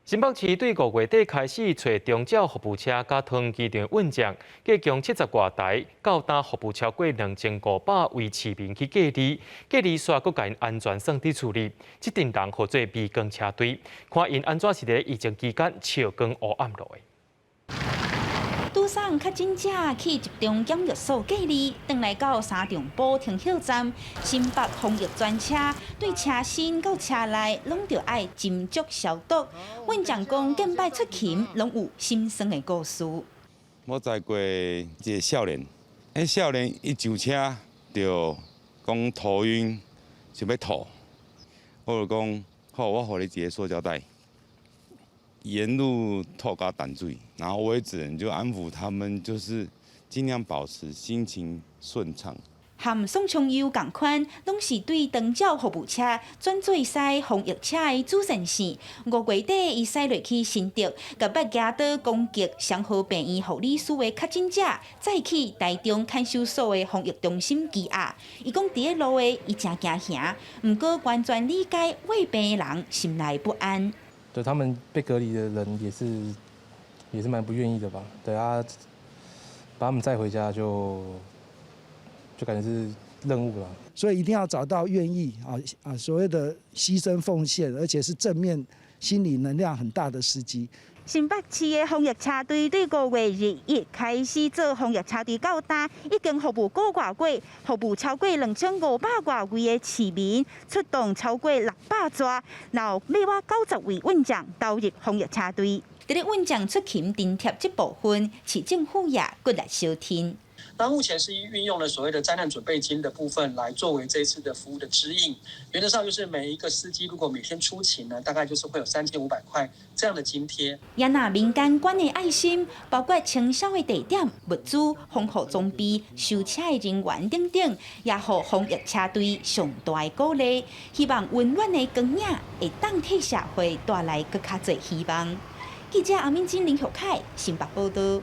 新北市對五月底開始，揣長照服務車佮湯機場運將，共計70外台，到今服務超過2500位市民去隔離，隔離煞閣共𪜶安全送佇厝裡。這陣人號做微光車隊，看𪜶按怎是佇疫情期間笑光烏暗路的。拄送確診者去集中檢疫所隔離，轉來到三重埔停歇站，新北防疫專車對車身到車內攏著愛斟酌消毒。院長講，近擺出勤攏有心酸的故事。我載過一个少年，彼少年一上車就講頭暈，想欲吐。我就講好，我予你一个塑膠袋。沿路吐甲淡水，然後我也只能就安撫他們，就是盡量保持心情順暢。和宋聰優仝款，攏是對長照服務車轉做駛防疫車的主戰線。五月底，伊駛落去新竹，共捌行刀攻擊雙和病院護理師的確診者，載去台中看守所的防疫中心羈押。伊講佇咧路的，伊誠驚嚇，毋過完全理解患病的人心內不安。對他們被隔離的人也是蠻不願意的吧？對啊，把他們載回家就感覺是任務了。所以一定要找到願意所謂的犧牲奉獻，而且是正面心理能量很大的司機。新北市的防疫車隊對5月21開始做防疫車隊到今，已經服務個外月，服務超過2500外位的市民，出動超過600逝，然後每晚90位運將投入防疫車隊。佇咧運將出勤津貼這部分，市政府也骨力相挺。那目前是運用了所謂的災難準備金的部分來作為這次的服務的支應。原則上就是每一個司機如果每天出勤呢，大概就是會有3500塊這樣的津貼。也若民間捐的愛心，包括清掃的地點、物資、防護裝備、修車的人員等等，也予防疫車隊上大的鼓勵。希望溫暖的光影會當替社會帶來閣較濟希望。記者阿敏金林玉凱新北報道。